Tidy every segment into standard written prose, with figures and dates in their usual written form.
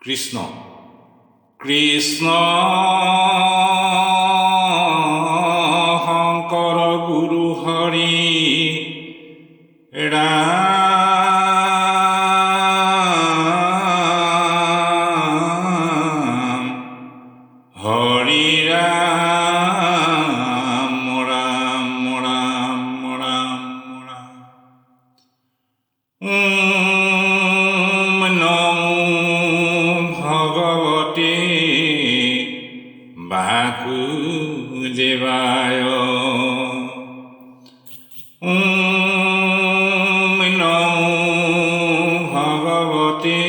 কৃষ্ণ কৃষ্ণ শংকৰ গুৰু হৰি ৰাম হৰি ৰাম ৰাম ৰাম ৰাম ৰাম। ওম নমো ভগৱতে বাসুদেৱায়। ওম নমো ভগৱতে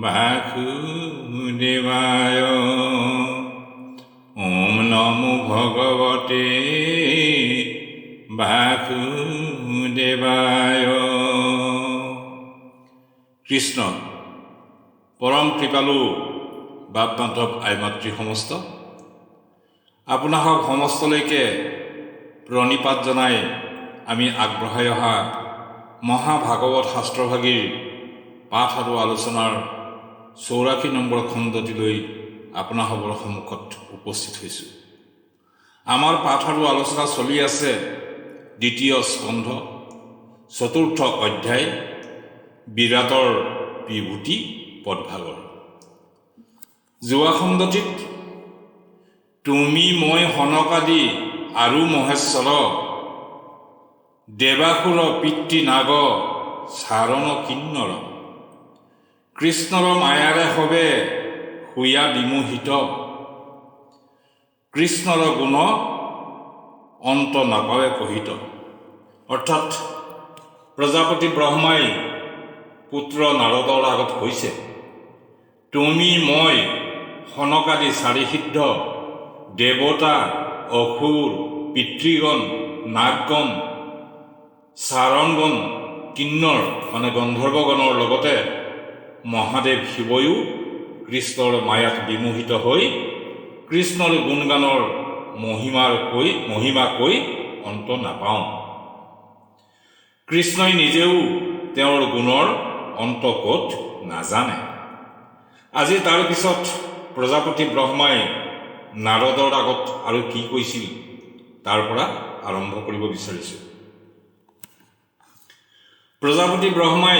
বাসুদেৱায়। ওম নমো ভগৱতে বাসুদেৱায়। কৃষ্ণ। পৰম কৃপালু বাপ বান্ধৱ, আই মাতৃ সমস্ত, আপোনাসৱ সমস্তলৈকে প্ৰণিপাত জনাই আমি আগবঢ়াই অহা মহাভাগৱত শাস্ত্ৰভাগীৰ পাঠ আৰু আলোচনাৰ 84 নম্বৰ খণ্ডটিলৈ আপোনাসৱৰ সন্মুখত উপস্থিত হৈছোঁ। আমাৰ পাঠ আৰু আলোচনা চলি আছে দ্বিতীয় স্কন্ধ, চতুৰ্থ অধ্যায়, বিৰাটৰ বিভূতি পদভাগৰ। যোৱা খণ্ডটিত তুমি মই সনকাদি আৰু মহেশ্বৰ, দেৱাসুৰ পিতৃ নাগ চাৰণ কিন্নৰ, কৃষ্ণৰ মায়াৰে সবে হুয়া বিমোহিত, কৃষ্ণৰ গুণ অন্ত নাপাৱে কহিত। অৰ্থাৎ প্ৰজাপতি ব্ৰহ্মাই পুত্ৰ নাৰদৰ আগত কৈছে, তুমি মই সনকাদি চাৰিসিদ্ধ, দেৱতা, অসুৰ, পিতৃগণ, নাগগণ, চাৰণগণ, কিন্নৰ মানে গন্ধৰ্বগণৰ লগতে মহাদেৱ শিৱয়ো কৃষ্ণৰ মায়াত বিমোহিত হৈ কৃষ্ণৰ গুণগানৰ মহিমা কৈ অন্ত নাপাওঁ। কৃষ্ণই নিজেও তেওঁৰ গুণৰ অন্ত ক'ত নাজানে। আজি তাৰ পিছত প্ৰজাপতি ব্ৰহ্মাই নাৰদৰ আগত আৰু কি কৈছিল, তাৰ পৰা আৰম্ভ কৰিব বিচাৰিছোঁ। প্ৰজাপতি ব্ৰহ্মাই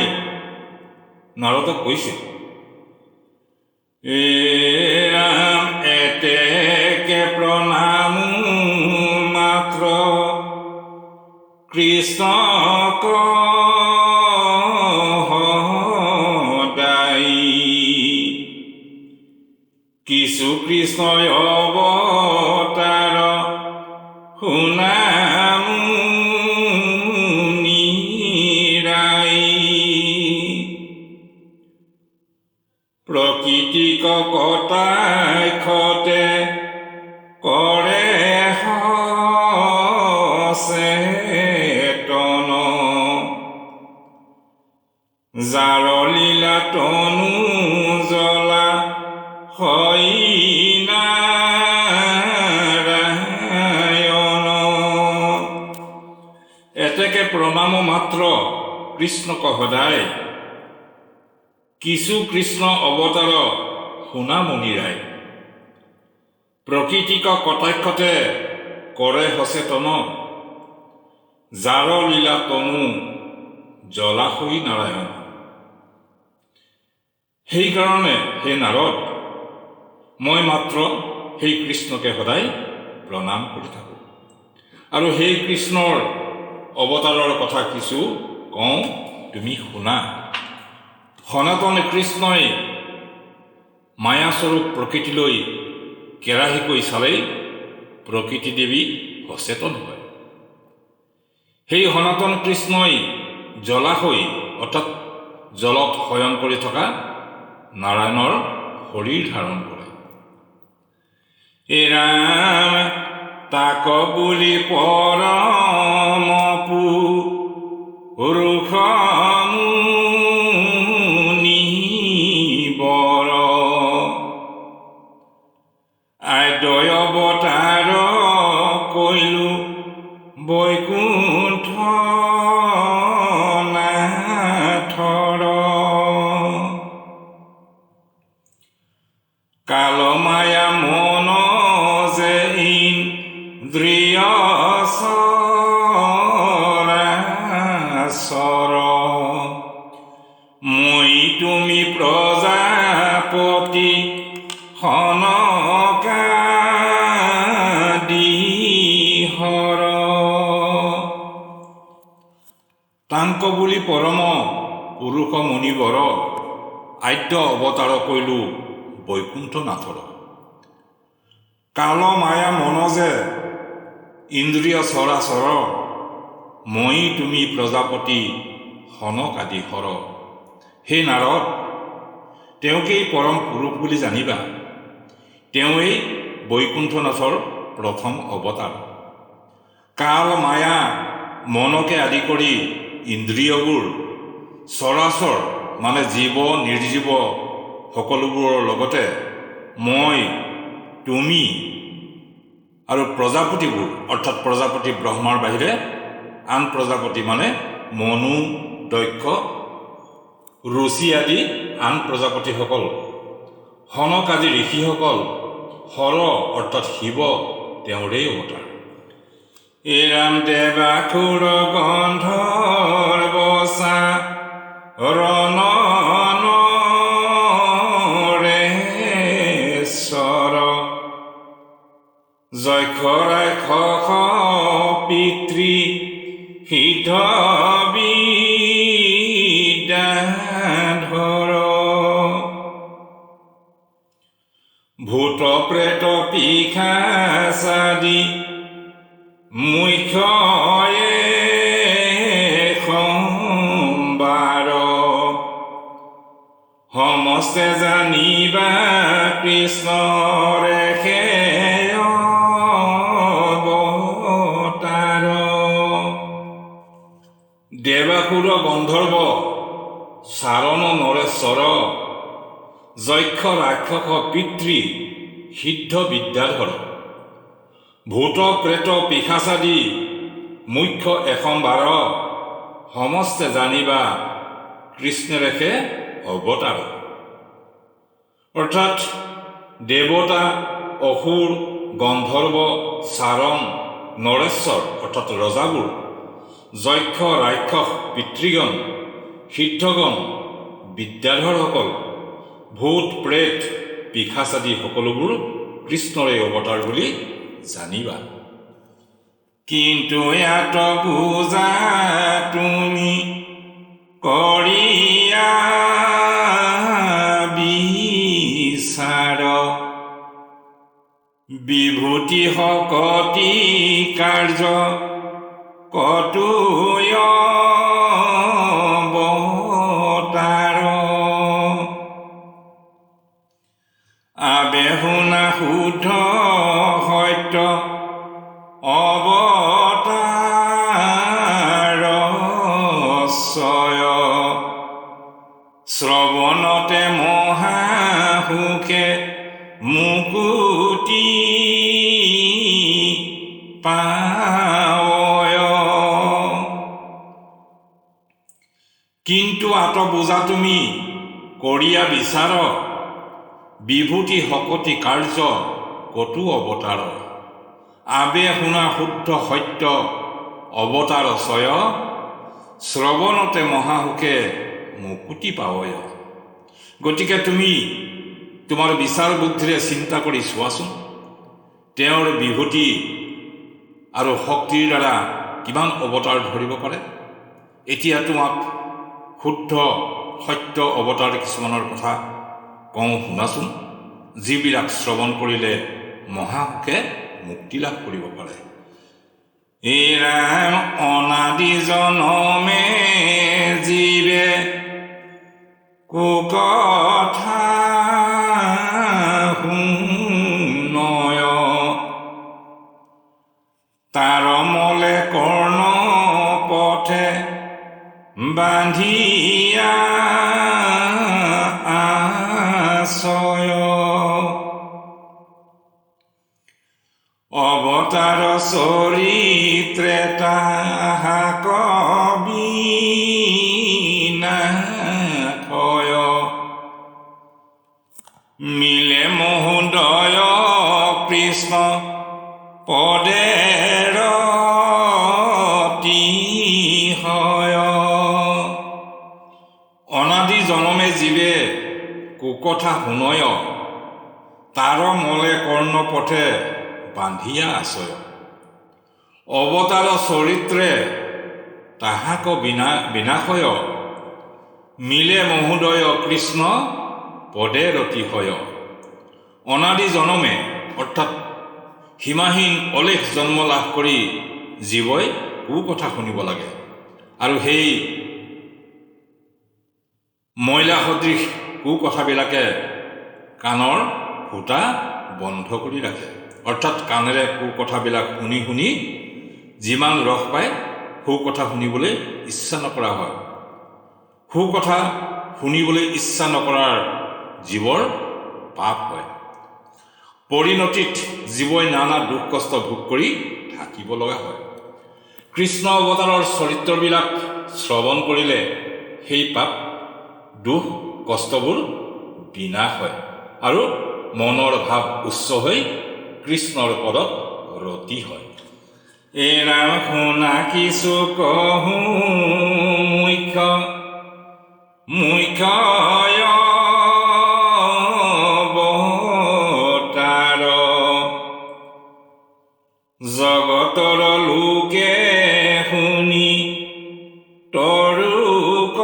নাৰদক কৈছিল, এ ৰাম, এতেকে প্ৰণাম মাত্ৰ কৃষ্ণক সদায়, কিছু কৃষ্ণ অৱতাৰ শুনা মুনিৰাই। প্ৰকৃতিক কটাক্ষতে কৰে সচেতন, যাৰ লীলা তনু জ্বলা হয় নাৰায়ণ। এতেকে প্ৰণাম মাত্ৰ কৃষ্ণক সদায়, কিছু কৃষ্ণ অৱতাৰ শুনা মুনিৰাই। প্ৰকৃতিক কটাক্ষতে কৰে সচেতন, যাৰ লীলা তনু জলাশয়ী নাৰায়ণ। সেইকাৰণে হে নাৰদ, মই মাত্ৰ সেই কৃষ্ণকে সদায় প্ৰণাম কৰি থাকোঁ আৰু সেই কৃষ্ণৰ অৱতাৰৰ কথা কিছু কওঁ, তুমি শুনা। সনাতন কৃষ্ণই মায়াস্বৰূপ প্ৰকৃতিলৈ কেৰাহীকৈ চালেই প্ৰকৃতি দেৱী সচেতন হয়। সেই সনাতন কৃষ্ণই জলাশয়, অৰ্থাৎ জলত শয়ন কৰি থকা নাৰায়ণৰ শৰীৰ ধাৰণ কৰে। এ ৰাম, তাক বুলি পৰম পুৰুষ মুনিবৰ, আদ্য অৱতাৰ কৈলো বৈকুণ্ঠ নাথৰ। কাল মায়া মন যে ইন্দ্ৰিয় চৰাচৰ, মই তুমি প্ৰজাপতি সনকাদি হৰ। তাঙ্ক বুলি পৰম পুৰুষ মুনিবৰ, আদ্য অৱতাৰ কৈলো বৈকুণ্ঠনাথৰ। কাল মায়া মন যে ইন্দ্ৰিয় চৰাচৰ, মই তুমি প্ৰজাপতি সনক আদি হৰ। হে নাৰদ, তেওঁকেই পৰম পুৰুষ বুলি জানিবা। তেওঁৱেই বৈকুণ্ঠনাথৰ প্ৰথম অৱতাৰ। কাল মায়া মনকে আদি কৰি ইন্দ্ৰিয়বোৰ চৰাচৰ মানে জীৱ নিৰ্জীৱ সকলোবোৰৰ লগতে মই তুমি আৰু প্ৰজাপতিবোৰ, অৰ্থাৎ প্ৰজাপতি ব্ৰহ্মাৰ বাহিৰে আন প্ৰজাপতি মানে মনু, দক্ষ, ৰুচি আদি আন প্ৰজাপতিসকল, সনক আদি ঋষিসকল, হৰ অৰ্থাৎ শিৱ তেওঁৰেই অৱতাৰ। এ ৰাম দেৱাসুৰ গন্ধৰ্ব চাৰণ নৰেশ্বৰ, যক্ষ ৰাক্ষস পিতৃ সিদ্ধ বিদ্যাধৰ, ভূত প্ৰেত পিশাচাদি মুখ্য সোমবাৰ, সমস্তে জানিবা কৃষ্ণৰে সে অৱতাৰ। দেৱাসুৰ গন্ধৰ্ব চাৰণ নৰেশ্বৰ, যক্ষ ৰাক্ষস পিতৃ সিদ্ধ বিদ্যাধৰ, ভূত প্ৰেত পিশাচাদি মুখ্য এসম্বাৰ, সমস্তে জানিবা কৃষ্ণেৰেসে অৱতাৰ। অৰ্থাৎ দেৱতা, অসুৰ, গন্ধৰ্ব, চাৰণ, নৰেশ্বৰ অৰ্থাৎ ৰজাবোৰ, যক্ষ ৰাক্ষস পিতৃগণ, সিদ্ধগণ, বিদ্যাধৰসকল, ভূত প্ৰেত পিশাচ আদি সকলোবোৰ কৃষ্ণৰে অৱতাৰ বুলি জানিবা। কিন্তু ইয়াত বুজা তুমি কৰিয়া বিচাৰ, বিভূতি শকতি কাৰ্য কতোয় অৱতাৰ। আবে শুনা শুদ্ধ সত্য অৱতাৰ চয়, শ্ৰৱণতে মহাসুখে মুকুতি পাৱয়। কিন্তু আত বুজা তুমি কৰিয়া বিচাৰ, বিভূতি শকতি কাৰ্য কতো অৱতাৰ। আবে শুনা শুদ্ধ সত্য অৱতাৰ চয়, শ্ৰৱণতে মহাসুখে মুকুতি পাৱয়। গতিকে তুমি তোমাৰ বিচাৰ বুদ্ধিৰে চিন্তা কৰি চোৱাচোন, তেওঁৰ বিভূতি আৰু শক্তিৰ দ্বাৰা কিমান অৱতাৰ ধৰিব পাৰে। এতিয়া তোমাক শুদ্ধ সত্য অৱতাৰ কিছুমানৰ কথা কওঁ শুনাচোন, যিবিলাক শ্ৰৱণ কৰিলে মহাসুখে মুক্তি লাভ কৰিব পাৰে। এই ৰাম অনাদি জনমে জীৱে কুকথা শুনয়, তাৰ মলে কৰ্ণ পথে বান্ধিয়া আছয়। অৱতাৰ চৰিত্ৰে তাহাক বিনাশয়, মিলে মহোদয় কৃষ্ণ পদে হয়। অনাদি জনমে জীৱে কুকথা শুনয়, তাৰ মলে কৰ্ণ পথে বান্ধিয়া আছয়। অৱতাৰ চৰিত্ৰে তাহাক বিনাশয়, মিলে মহোদয় কৃষ্ণ পদে ৰতি হয়। অনাদি জনমে অৰ্থাৎ সীমাহীন অলেখ জন্ম লাভ কৰি জীৱই কুকথা শুনিব লাগে আৰু সেই ময়লা সদৃশ কুকথাবিলাকে কাণৰ ফুটা বন্ধ কৰি ৰাখে। অৰ্থাৎ কাণেৰে কুকথাবিলাক শুনি শুনি যিমান ৰস পায় সুকথা শুনিবলৈ ইচ্ছা নকৰা হয়। সুকথা শুনিবলৈ ইচ্ছা নকৰাৰ জীৱৰ পাপ হয়। পৰিণতিত জীৱই নানা দুখ কষ্ট ভোগ কৰি থাকিব লগা হয়। কৃষ্ণ অৱতাৰৰ চৰিত্ৰবিলাক শ্ৰৱণ কৰিলে সেই পাপ দুখ কষ্টবোৰ বিনাশ হয় আৰু মনৰ ভাৱ উচ্চ হৈ কৃষ্ণৰ পদত ৰতি হয়। এ ৰাম শুনা কিছু কহো মুখ্য মুখ্য অৱতাৰ, জগতৰ লোকে শুনি তৰুক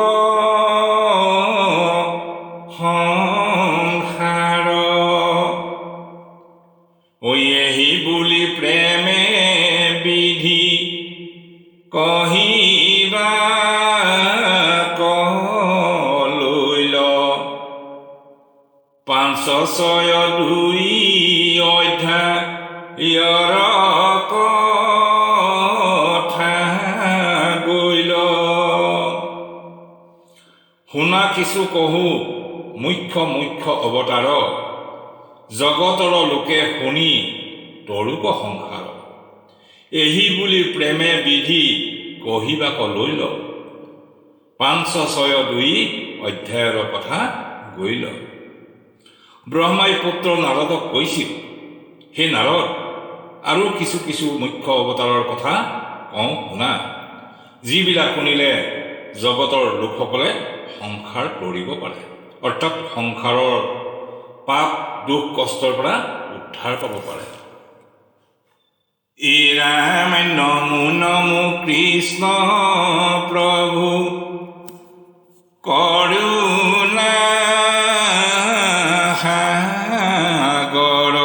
সংসাৰ। ঐ এহি বুলি প্ৰেমে বিধি কহিবা লৈল, 5 6 2 অধ্যায়ৰ কথা গৈল। শুনা কিছু কহো মুখ্য মুখ্য অৱতাৰ, জগতৰ লোকে শুনি তৰুক সংসাৰ। এহি বুলি প্ৰেমে বিধি কহিবাক লৈল, 5 6 2 অধ্যায়ৰ কথা গৈল। ব্ৰহ্মাই পুত্ৰ নাৰদক কৈছিল, হে নাৰদ, আৰু কিছু কিছু মুখ্য অৱতাৰৰ কথা কওঁ শুনা, যিবিলাক শুনিলে জগতৰ লোকসকলে সংসাৰ তৰিব পাৰে, অৰ্থাৎ সংসাৰৰ পাপ দুখ কষ্টৰ পৰা উদ্ধাৰ পাব পাৰে। এ ৰাম নমো নমো কৃষ্ণ প্ৰভু কৰোণা সাগৰ,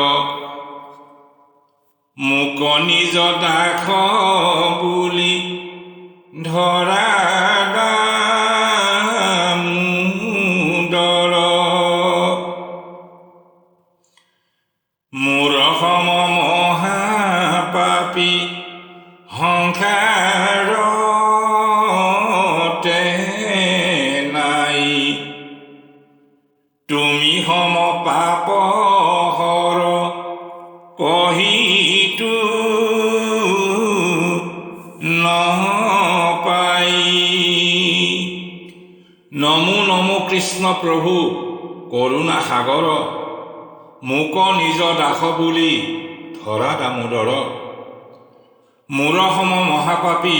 মোক নিজ দাস বুলি ধৰা দামোদৰ। মোৰ সম মহাপাপী সংসাৰতে নাই, তুমি সম পাপ হৰ কহিতো নপাই। নমো নমো কৃষ্ণ প্ৰভু কৰোণা সাগৰ, মোক নিজ দাস বুলি ধৰা দামোদৰ। মোৰ সম মহাপাপী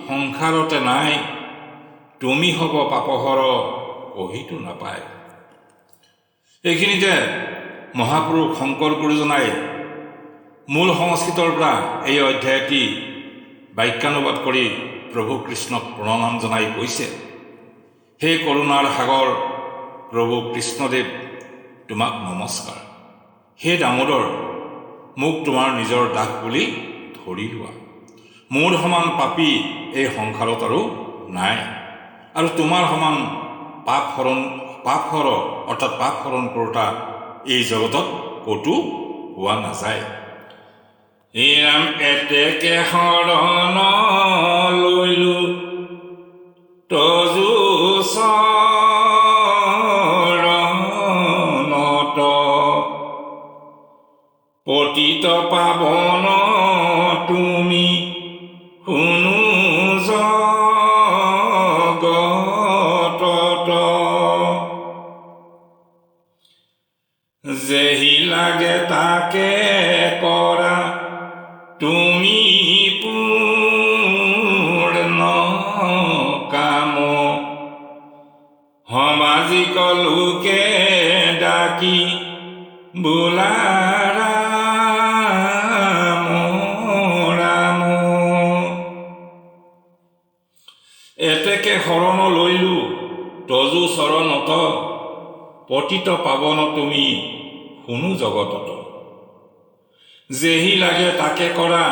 সংসাৰতে নাই, তুমি হব পাপহৰ কহিতো নাপায়। এইখিনিতে মহাপুৰুষ শংকৰ গুৰুজনাই মূল সংস্কৃতৰ পৰা এই অধ্যায়টি বাক্যানুবাদ কৰি প্ৰভু কৃষ্ণক প্ৰণাম জনাই কৈছে, হে কৰোণাৰ সাগৰ প্ৰভু কৃষ্ণদেৱ, তোমাক নমস্কাৰ। হে দামোদৰ, মোক তোমাৰ নিজৰ দাস বুলি ধৰি লোৱা। মোৰ সমান পাপী এই সংসাৰত আৰু নাই, আৰু তোমাৰ সমান পাপ হৰ অৰ্থাৎ পাপ হৰণ কৰোঁতা এই জগতত ক'তো পোৱা নাযায়। হে ৰাম এতেকে শৰণ লৈলো তজু চৰণত, পতিত পাৱন তুমি শুনো জগতত। যেহি লাগে তাকে কৰা তুমি পূৰ্ণ কাম। সমাজিক লোকে ডাকি বোলা ৰাম ৰাম। এতেকে শৰণ লৈলো তজু চৰণত, পতিত পাৱন তুমি শুনো জগতত। যেহি লাগে তাকে কৰা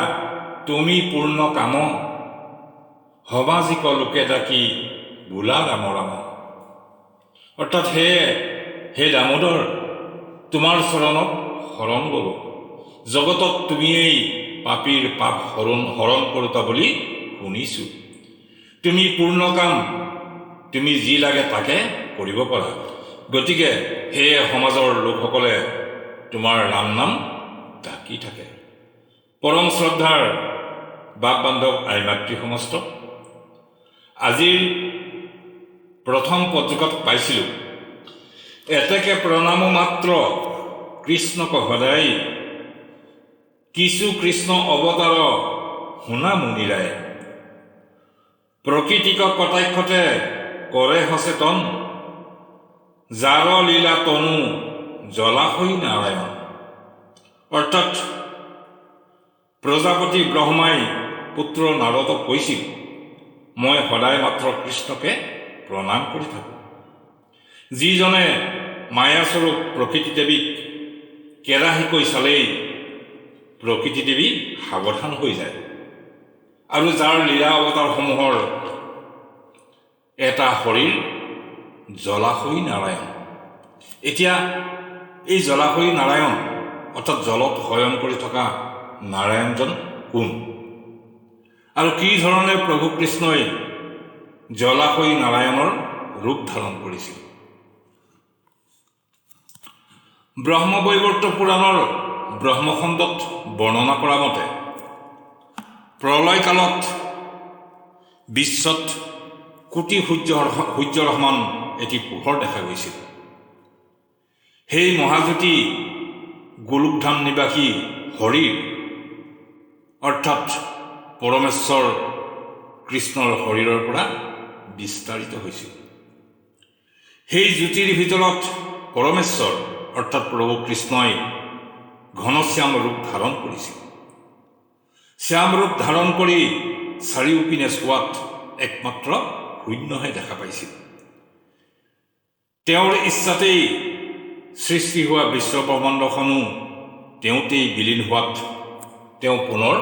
তুমি পূৰ্ণ কাম, সমাজিক লোকে ডাকি বোলা ৰাম ৰাম। অৰ্থাৎ সেয়ে হে দামোদৰ, তোমাৰ চৰণত শৰণ গলোঁ। জগতত তুমিয়েই পাপীৰ পাপ হৰণ হৰণ কৰোতা বুলি শুনিছোঁ। তুমি পূৰ্ণ কাম, তুমি যি লাগে তাকে কৰিব পাৰা। গতিকে সেয়ে সমাজৰ লোকসকলে তোমাৰ ৰাম নাম ডাকি থাকে। পৰম শ্ৰদ্ধাৰ বাপ বান্ধৱ, আই মাতৃ সমস্ত, আজিৰ প্ৰথম পদযুগত পাইছিলোঁ, এতেকে প্ৰণামো মাত্ৰ কৃষ্ণক সদায়, কিছু কৃষ্ণ অৱতাৰ শুনা মুনিৰায়। প্ৰকৃতিক কটাক্ষতে কৰে সচেতন, যাৰ লীলা তনু জলাশয় নাৰায়ণ। অৰ্থাৎ প্ৰজাপতি ব্ৰহ্মাই পুত্ৰ নাৰদক কৈছিল, মই সদায় মাত্ৰ কৃষ্ণকে প্ৰণাম কৰি থাকোঁ, যিজনে মায়াস্বৰূপ প্ৰকৃতি দেৱীক কেৰাহীকৈ চালেই প্ৰকৃতি দেৱী সাৱধান হৈ যায়, আৰু যাৰ লীলা অৱতাৰসমূহৰ এটা শৰীৰ জলাশয়ী নাৰায়ণ। এতিয়া এই জলাশয়ী নাৰায়ণ অৰ্থাৎ জলত শয়ন কৰি থকা নাৰায়ণজন কোন, আৰু কি ধৰণে প্ৰভু কৃষ্ণই জলাশয়ী নাৰায়ণৰ ৰূপ ধাৰণ কৰিছিল? ব্ৰহ্মবৈৱৰ্ত পুৰাণৰ ব্ৰহ্মখণ্ডত বৰ্ণনা কৰা মতে প্ৰলয়কালত বিশ্বত কোটি সূৰ্যৰ সমান এটি পোহৰ দেখা গৈছিল। সেই মহাজ্যোতি গোলোকধাম নিবাসী হৰিৰ অৰ্থাৎ পৰমেশ্বৰ কৃষ্ণৰ শৰীৰৰ পৰা বিস্তাৰিত হৈছিল। সেই জ্যোতিৰ ভিতৰত পৰমেশ্বৰ অৰ্থাৎ প্ৰভু কৃষ্ণই ঘনশ্যাম ৰূপ ধাৰণ কৰিছিল। শ্যাম ৰূপ ধাৰণ কৰি চাৰিওপিনে চোৱাত একমাত্ৰ শূন্যহে দেখা পাইছিল। তেওঁৰ ইচ্ছাতেই সৃষ্টি হোৱা বিশ্বব্ৰহ্মাণ্ডখনো তেওঁতেই বিলীন হোৱাত তেওঁ পুনৰ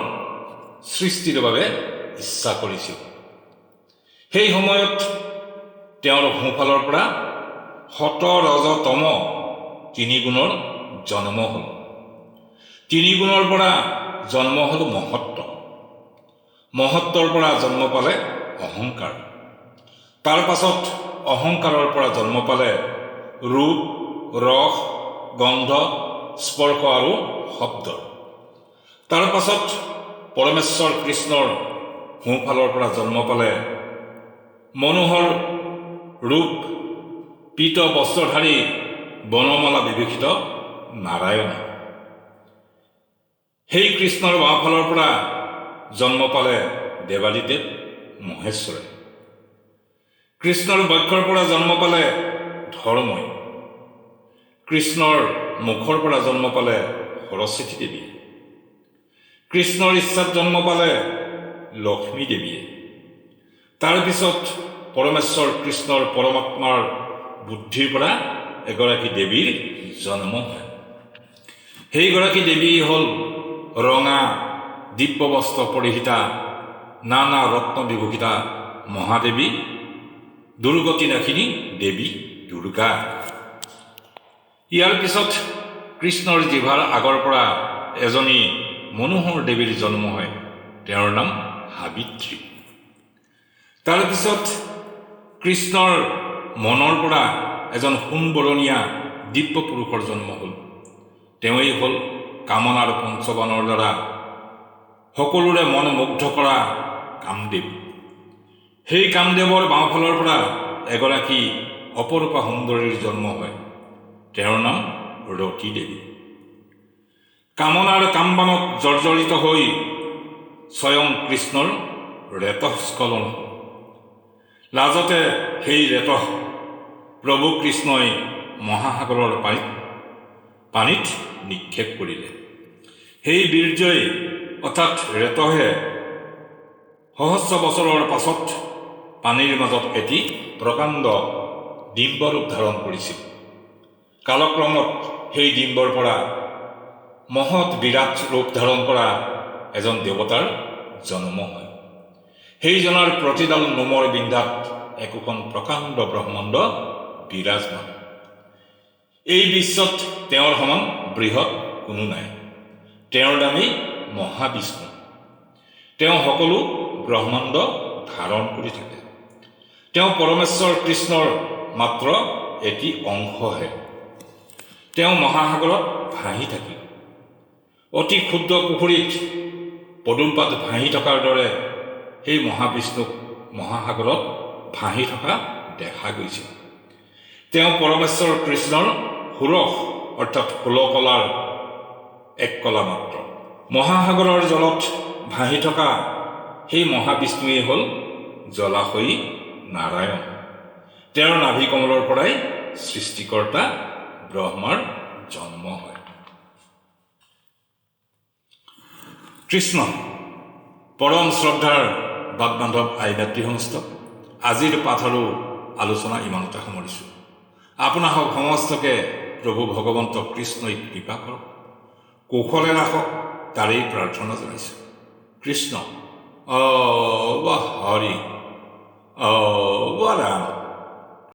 সৃষ্টিৰ বাবে ইচ্ছা কৰিছিল। সেই সময়ত তেওঁৰ সোঁফালৰ পৰা শত ৰজতম তিনি গুণৰ জন্ম হ'ল। তিনি গুণৰ পৰা জন্ম হ'ল মহত্ব, মহত্বৰ পৰা জন্ম পালে অহংকাৰ, তাৰ পাছত অহংকাৰৰ পৰা জন্ম পালে ৰূপ, ৰস, গন্ধ, স্পৰ্শ আৰু শব্দ। তাৰ পাছত পৰমেশ্বৰ কৃষ্ণৰ সোঁফালৰ পৰা জন্ম পালে মনোহৰ ৰূপ, পীত বস্ত্ৰধাৰী, বনমালা বিভূষিত নাৰায়ণ। সেই কৃষ্ণৰ বাওঁফালৰ পৰা জন্ম পালে দেৱাদিদেৱ মহেশ্বৰে। কৃষ্ণৰ বক্ষৰ পৰা জন্ম পালে ধৰ্মই। কৃষ্ণৰ মুখৰ পৰা জন্ম পালে সৰস্বতী দেৱীয়ে। কৃষ্ণৰ ইচ্ছাত জন্ম পালে লক্ষ্মী দেৱীয়ে। তাৰপিছত পৰমেশ্বৰ কৃষ্ণৰ পৰমাত্মাৰ বুদ্ধিৰ পৰা এগৰাকী দেৱীৰ জন্ম হয়। সেইগৰাকী দেৱী হ'ল ৰঙা দিব্য বস্ত্ৰ পৰিহিতা, নানা ৰত্ন বিভূষিতা মহাদেৱী, দুৰ্গতিনাশিনী দেৱী দুৰ্গা। ইয়াৰ পিছত কৃষ্ণৰ জিভাৰ আগৰ পৰা এজনী মনোহৰ দেৱীৰ জন্ম হয়, তেওঁৰ নাম সাবিত্ৰী। তাৰপিছত কৃষ্ণৰ মনৰ পৰা এজন সোণবৰণীয়া দিব্য পুৰুষৰ জন্ম হ'ল। তেওঁৱেই হ'ল কামনাৰ পঞ্চবাণৰ দ্বাৰা সকলোৰে মন মুগ্ধ কৰা কামদেৱ। সেই কামদেৱৰ বাওঁফালৰ পৰা এগৰাকী অপৰূপা সুন্দৰীৰ জন্ম হয়, তেওঁৰ নাম ৰতি দেৱী। কামনাৰ কামবানত জৰ্জৰিত হৈ স্বয়ং কৃষ্ণৰ ৰেতঃস্খলন হ'ল। লাজতে সেই ৰেতঃ প্ৰভু কৃষ্ণই মহাসাগৰৰ পানীত নিক্ষেপ কৰিলে। সেই বীৰ্যই অৰ্থাৎ ৰেতহে সহস্ৰ বছৰৰ পাছত পানীৰ মাজত এটি প্ৰকাণ্ড ডিম্বৰূপ ধাৰণ কৰিছিল। কালক্ৰমত সেই ডিম্বৰ পৰা মহৎ বিৰাট ৰূপ ধাৰণ কৰা এজন দেৱতাৰ জন্ম হয়। সেইজনাৰ প্ৰতিডাল নোমৰ বিন্ধাত একোখন প্ৰকাণ্ড ব্ৰহ্মাণ্ড বিৰাজমান। এই বিশ্বত তেওঁৰ সমান বৃহৎ কোনো নাই। তেওঁৰ নামেই মহাবিষ্ণু। তেওঁ সকলো ব্ৰহ্মাণ্ড ধাৰণ কৰি থাকে। তেওঁ পৰমেশ্বৰ কৃষ্ণৰ মাত্ৰ এটি অংশহে। তেওঁ মহাসাগৰত ভাঁহি থাকিল। অতি ক্ষুদ্ৰ পুখুৰীত পদুমপাত ভাঁহি থকাৰ দৰে সেই মহাবিষ্ণুক মহাসাগৰত ভাঁহি থকা দেখা গৈছিল। তেওঁ পৰমেশ্বৰ কৃষ্ণৰ ষোড়শ অৰ্থাৎ 16 কলাৰ এক কলা মাত্ৰ। মহাসাগৰৰ জলত ভাঁহি থকা সেই মহাবিষ্ণুৱেই হ'ল জলাশয়ী নাৰায়ণ। তেওঁৰ নাভি কমলৰ পৰাই সৃষ্টিকৰ্তা ব্ৰহ্মাৰ জন্ম হয়। কৃষ্ণ পৰম শ্ৰদ্ধাৰ বাপ বান্ধৱ আই মাতৃ সমস্ত, আজিৰ পাঠ আৰু আলোচনা ইমানতে সামৰিছোঁ। আপোনাসৱ সমস্তকে প্ৰভু ভগৱন্ত কৃষ্ণই কৃপা কৰক, কুশলে ৰাখক, তাৰেই প্ৰাৰ্থনা জনাইছোঁ। কৃষ্ণ অ হৰি অ ৰাম।